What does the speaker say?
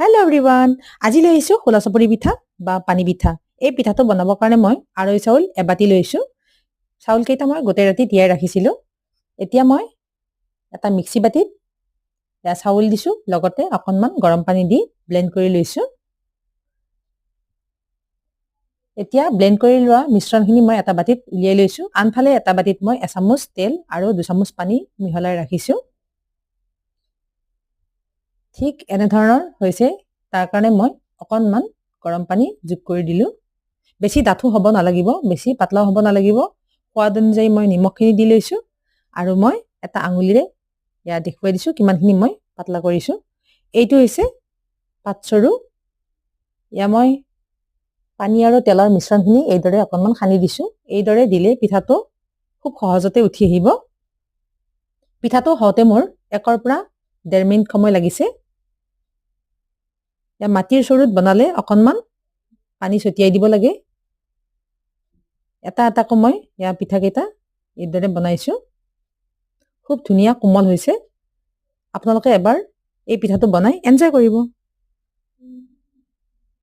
Hello' everyone, আজি লৈ আহিছোঁ খোলা চাপৰি পিঠা বা পানী পিঠা। এই পিঠাটো বনাবৰ কাৰণে মই আৰৈ চাউল এবাতি লৈছোঁ। চাউলকেইটা মই গোটেই ৰাতি তিয়াই ৰাখিছিলোঁ। এতিয়া মই এটা মিক্সি বাতিত এয়া চাউল দিছোঁ, লগতে অকণমান গৰম পানী দি ব্লেণ্ড কৰি লৈছোঁ। এতিয়া ব্লেণ্ড কৰি লোৱা মিশ্ৰণখিনি মই এটা বাতিত উলিয়াই লৈছোঁ। আনফালে এটা বাতিত মই এচামুচ তেল আৰু 2 চামুচ পানী মিহলাই ৰাখিছোঁ। ঠিক এনেধৰণৰ হৈছে, তাৰ কাৰণে মই অকণমান গৰম পানী যোগ কৰি দিলোঁ। বেছি ডাঠো হ'ব নালাগিব, বেছি পাতলাও হ'ব নালাগিব। সোৱাদ অনুযায়ী মই নিমখখিনি দি লৈছোঁ আৰু মই এটা আঙুলিৰে এয়া দেখুৱাই দিছোঁ কিমানখিনি মই পাতলা কৰিছোঁ। এইটো হৈছে পাতচৰু। এয়া মই পানী আৰু তেলৰ মিশ্ৰণখিনি এইদৰে অকণমান সানি দিছোঁ। এইদৰে দিলে পিঠাটো খুব সহজতে উঠি আহিব। পিঠাটো হওঁতে মোৰ 1ৰ পৰা 1.5 মিনিট সময় লাগিছে। মাটিৰ চৰুত বনালে অকণমান পানী ছটিয়াই দিব লাগে। এটা এটাকৈ মই ইয়াৰ পিঠাকেইটা এইদৰে বনাইছোঁ। খুব ধুনীয়া কোমল হৈছে। আপোনালোকে এবাৰ এই পিঠাটো বনাই এনজয় কৰিব।